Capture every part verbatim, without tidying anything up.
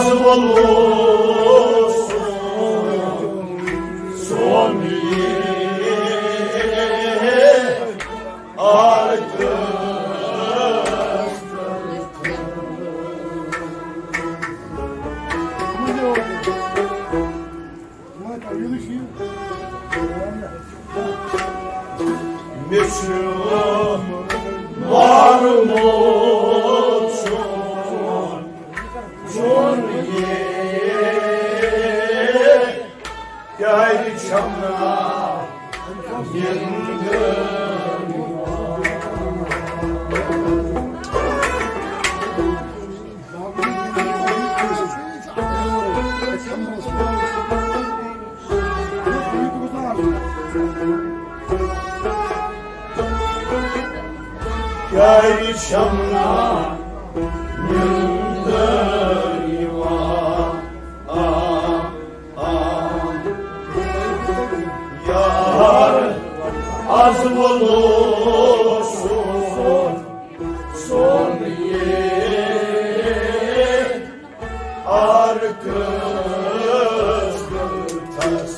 سون، سون یہ آرکس۔ مےٚ چھُ مارمُت چون، چون یے، پیارِ چھم نا یندٕ۔ پیارِ چھم نا یندٕ یوان۔ آ، آ۔ یار، از وولو سون، سون یہ آرکس گُلتھس۔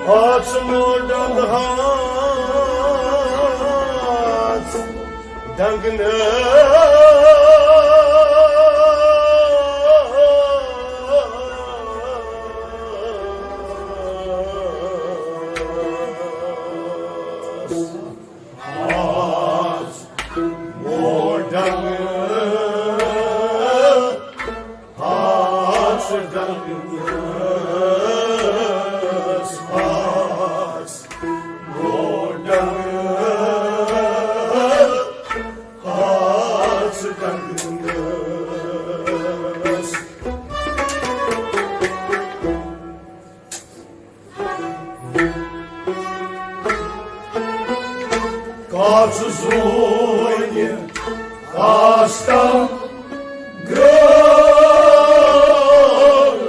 ہاژ موڈن ہاژ ڈنگنس۔ ہاژ موڈن ہاژ ڈنگنس، ہاژ موڈن ہاژ ڈنگنس۔ کاژ زوٗنہِ کاستم گرٛٲو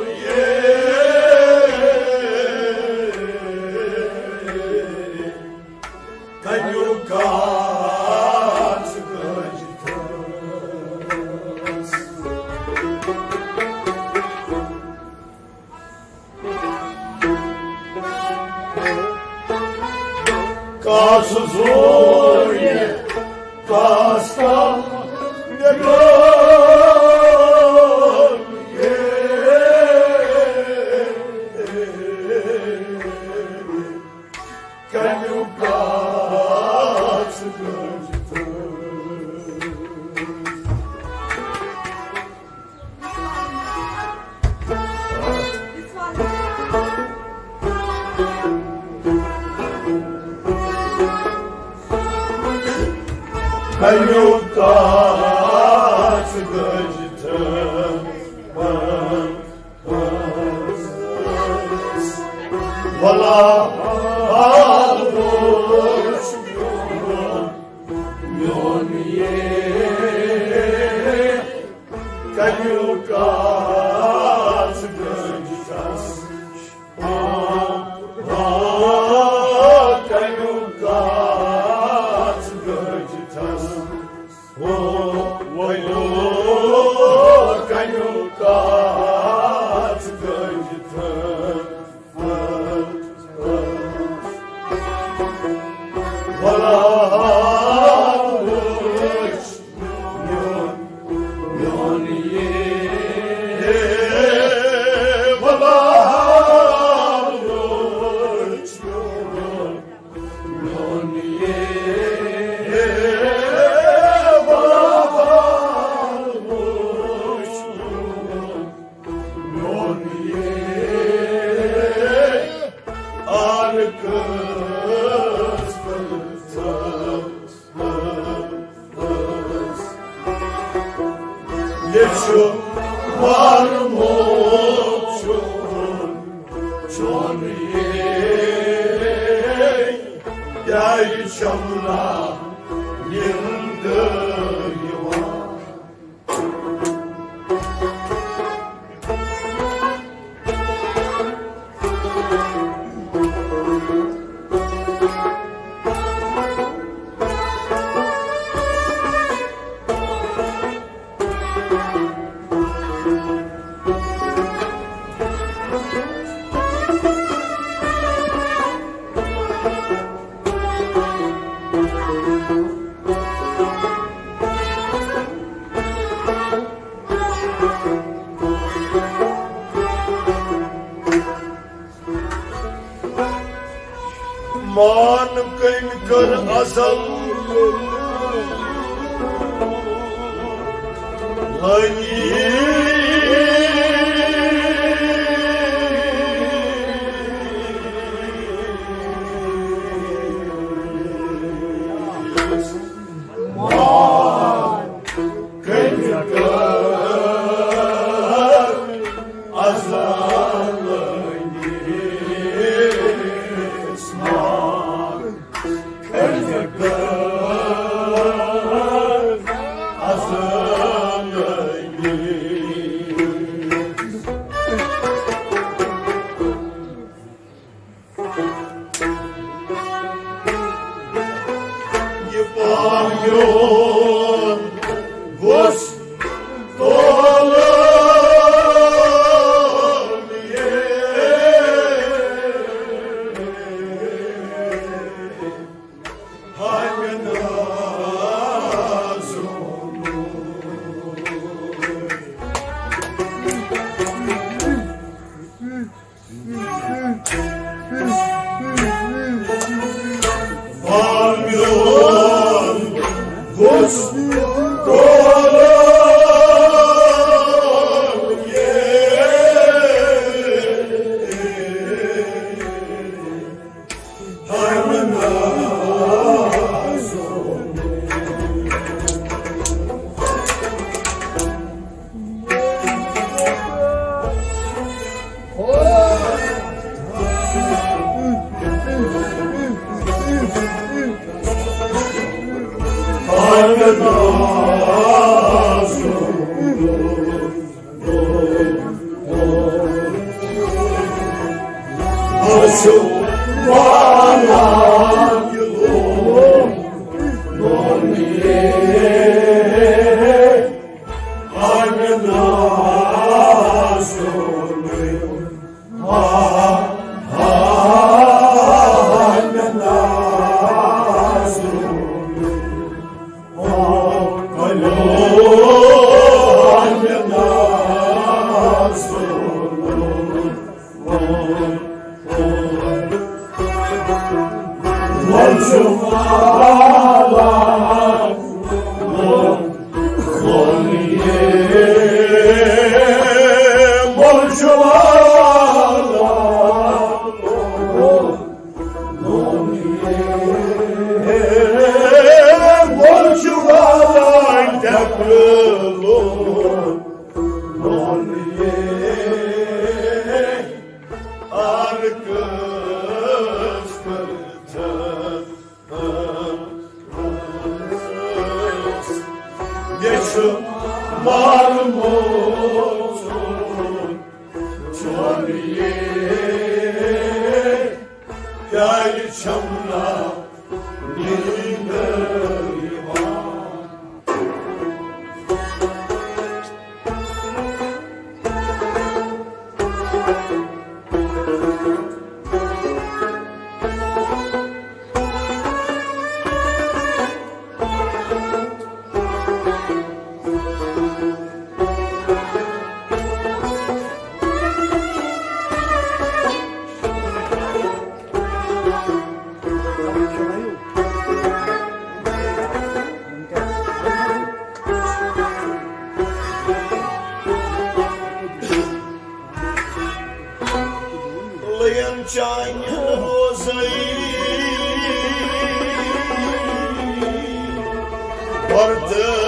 یے۔ کنیُک کاژ گٔج تھٲس۔ کاژ زوٗنہِ کاستم گرٛٲو یے۔ کنیُک کاژ گٔج تھٲس۔ کنیُک کاژ گٔج تھٲس۔ ولا حال وُچھ میون، میون یے کنیُک کاژ گٔج تھٲس۔ آ، آ، کنیُک کاژ گٔج تھٲس۔ او، وَلو، کنیُک کاژ گٔج تھٲس۔ وَلا وُچھ میون، میون یے، وَلا وُچھ میون، میون یے، وَلا وُچھ میون، میون یے، آرکس۔ یہِ چھُ مارمُت چھُ چون یے، کیٛازِ چھَم نہٕ نِندٕ یِوان؟ مان کٔمۍ کٔر ازل لٲنی۔ مان کٔمۍ کٔر ازل لٲنی۔ مان کٔمۍ کٔر ازل لٲنی۔ یہِ پان میون گوٚژھ تولُن یے۔ ہاے مےٚ نازُن۔ مےٚ چھُ مارمُت چون یے، پیارِ چھَم نا نیندر یِوان۔ لین چانہِ روزے وردن۔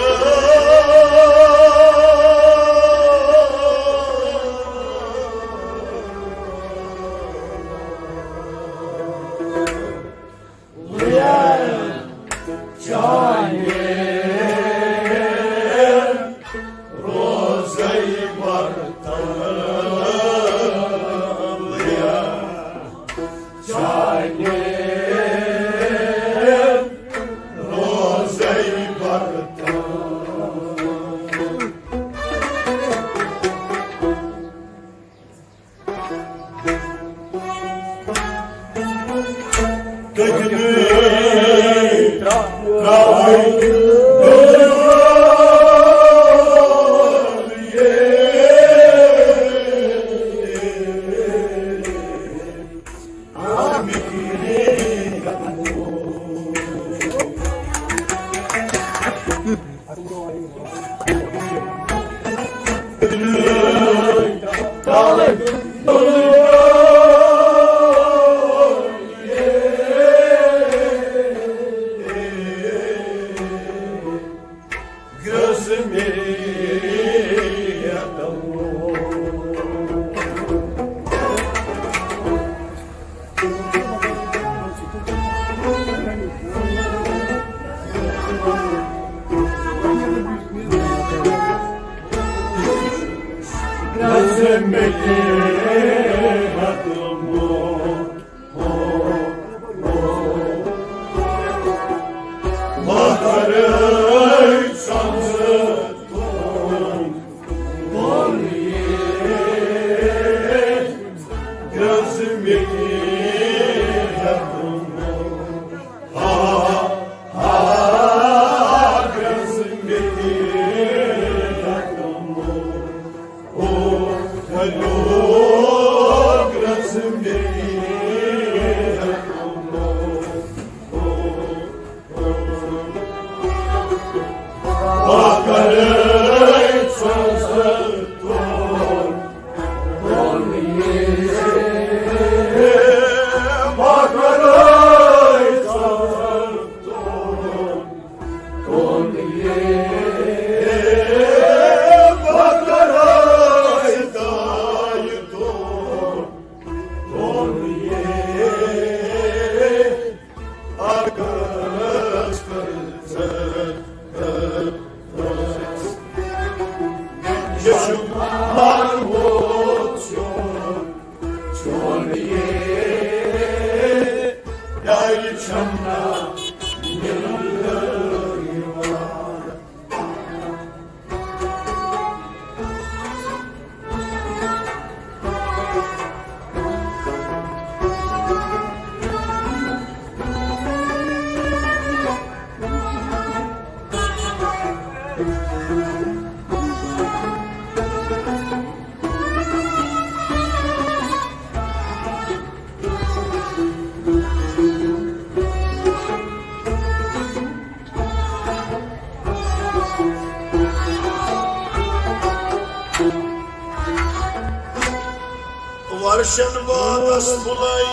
ورشن وادس بُلٲے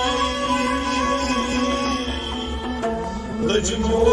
لٔجمو۔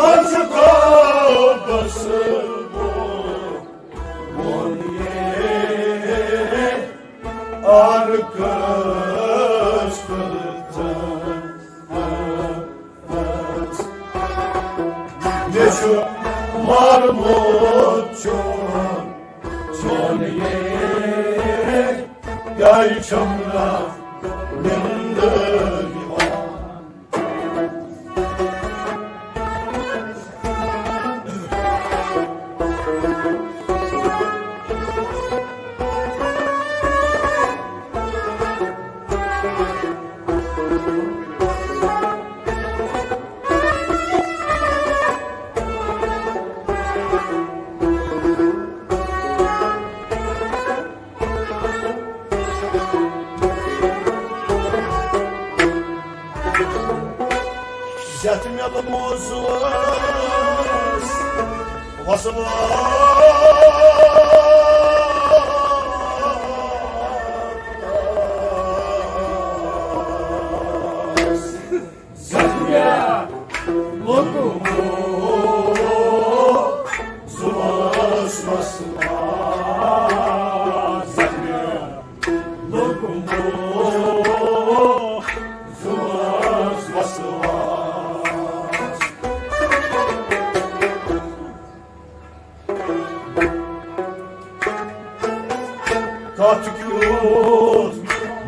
آج کا بس وون یہ ارکس تہٕ مےٚ چھُ مارمُت چون، چون یے، کیٛازِ چھَم نہٕ نِندٕر یِوان؟ زیتھ مےٚ لوٚمُت وسواس۔ زیتھ مےٚ لوٚمُت وسواس۔ زیتھ مےٚ لوٚمُت وسواس۔ کتھ کیُتھ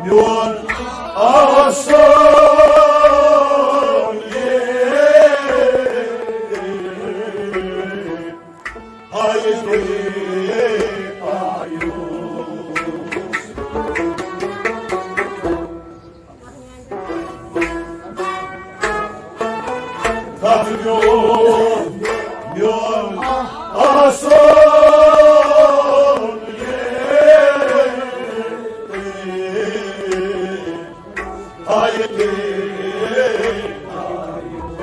میون آسان یے، ہاے تیرے آیوس۔ کتھ میون، میون آسان یے، ہاے تیرے آیوس۔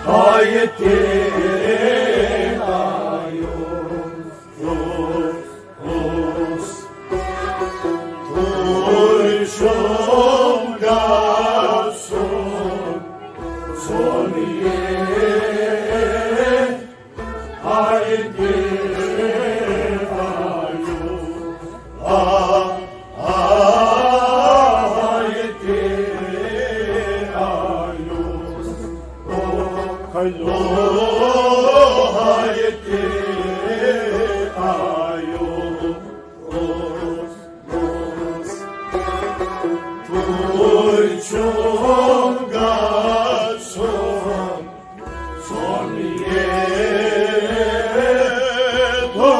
ہاے تیرے آیوس، تُے چھُم گژھُن، سون یے۔ ہاے تیرے آیوس، آ، آ، ہاے تیرے آیوس، او، او، ہاے تیرے آیوس۔ تُے چھُم گژھُن، سون یے، تُے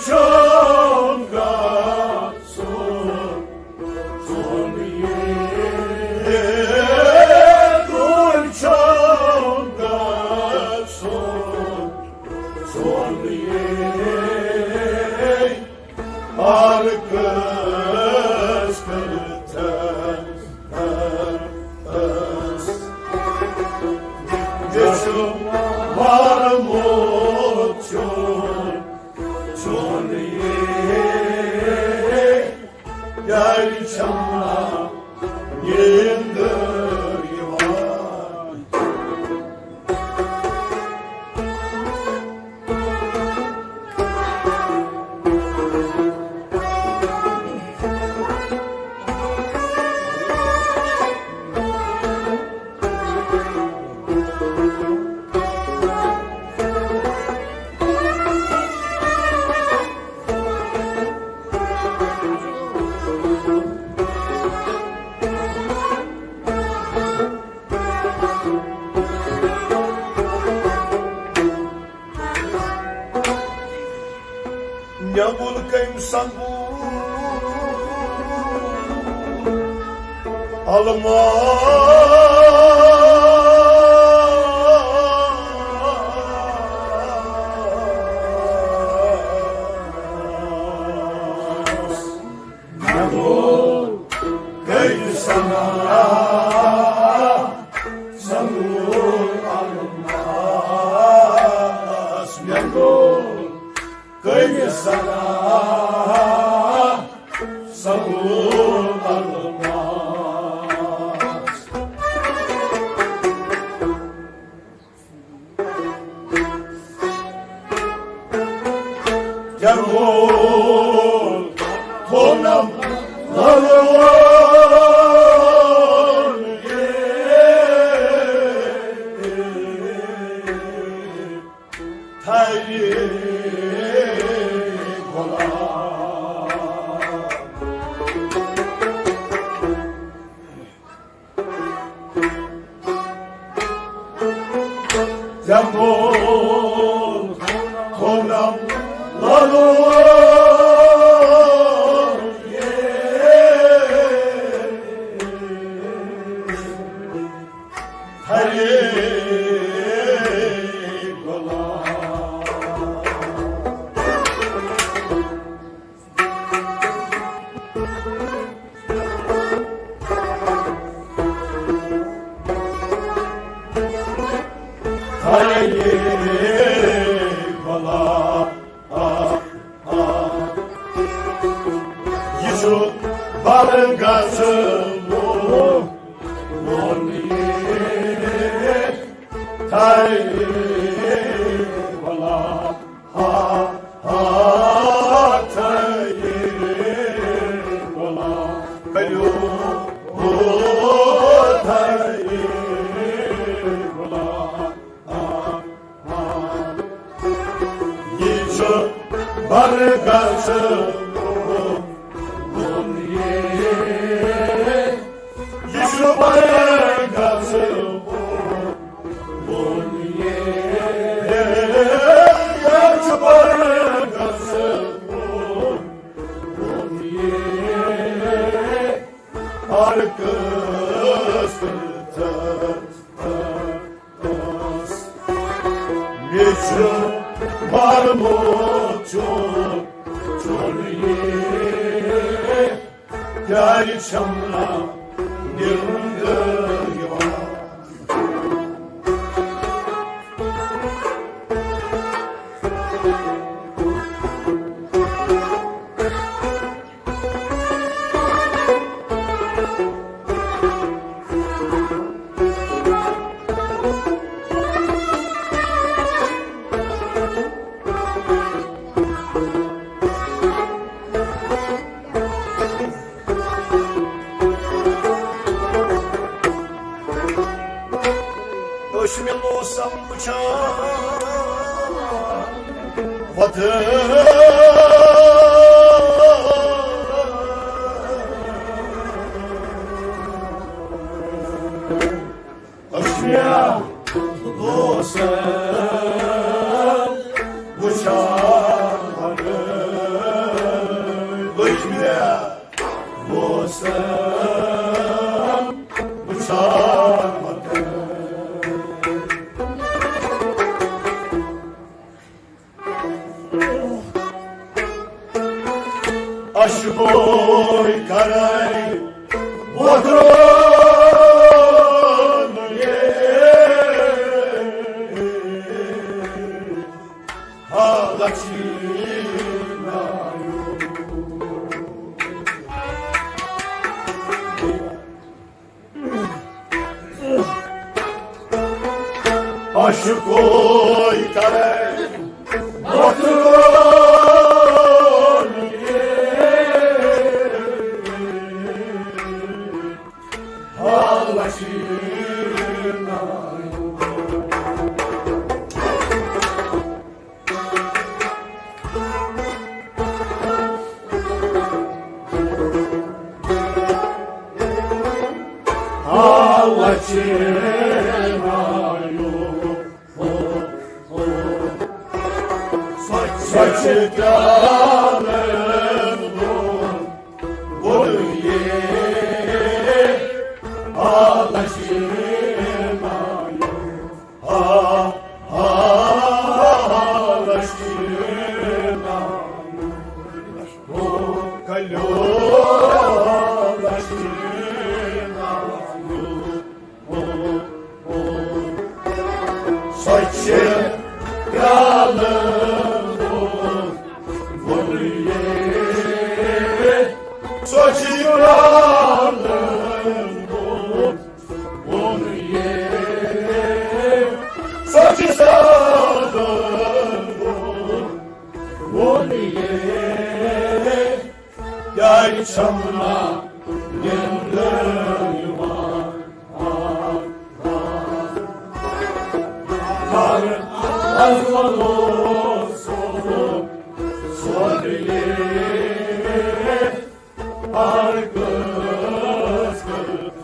چھُم گژھُن، سون یے، تُے چھُم گژھُن، سون یے۔ ہر کس کتھس جسم وارموت چون، چون یے یار چھما نیندر یوان۔ نٮ۪بُل کٔمۍ سنٛگوٗ الماس۔ نٮ۪بُل کٔمۍ سنٛگوٗ، سنٛگوٗ الماس۔ یَنگو کٔمِس سَنا سَمُو اَلماس۔ کیٛاہ گوٚو تھوٚونم لَلہٕ وول؟ تھرِ غلام۔ ژےٚ گوٚو تھوٚونم لَلہٕ وول۔ تھرِ غلام۔ تھرِ غلام۔ یہِ چھُ بَرگَس ووٚن یہِ۔ تھرِ غلام۔ ہا، ہا، تھرِ غلام۔ کٔرِو، او، تھرِ غلام۔ یہِ چھُ بَرگَس ووٚن یہِ۔ یہِ چھُ بَرگَس ووٚن یہِ۔ یہِ چھُ بَرگَس ووٚن یہِ۔ ہر کٲنٛسہِ تہٕ مےٚ چھُ مارمُت چون، چون یہِ۔ پیارِ چھَم نہٕ نِندٕ یِوان۔ أچھ مےٚ موسم وٕچھان وۄتھٕ۔ أچھ مےٚ موسم وٕچھان وۄتھٕ۔ أچھ مےٚ موسم وٕچھان وۄتھٕ۔ اشکوے کرے وۄتھرو نہ یہ۔ ہا لچھی نایو۔ اشکوے کرے وۄتھرو نہ یہ۔ ہا لچھی نایو۔ ہا لچھی نایو۔ سۄ چھِ پیالن بۄن ووٚن یہِ۔ ہا لچھی نایو۔ ہا، ہا، ہا، لچھی نایو۔ ہو کلیو، ہا لچھی نایو۔ ہو، ہو۔ سۄ چھِ پیالہٕ یارِ چھم نا نندر یوان۔ ہر از ولو سولو سورلے، ہر گس گس۔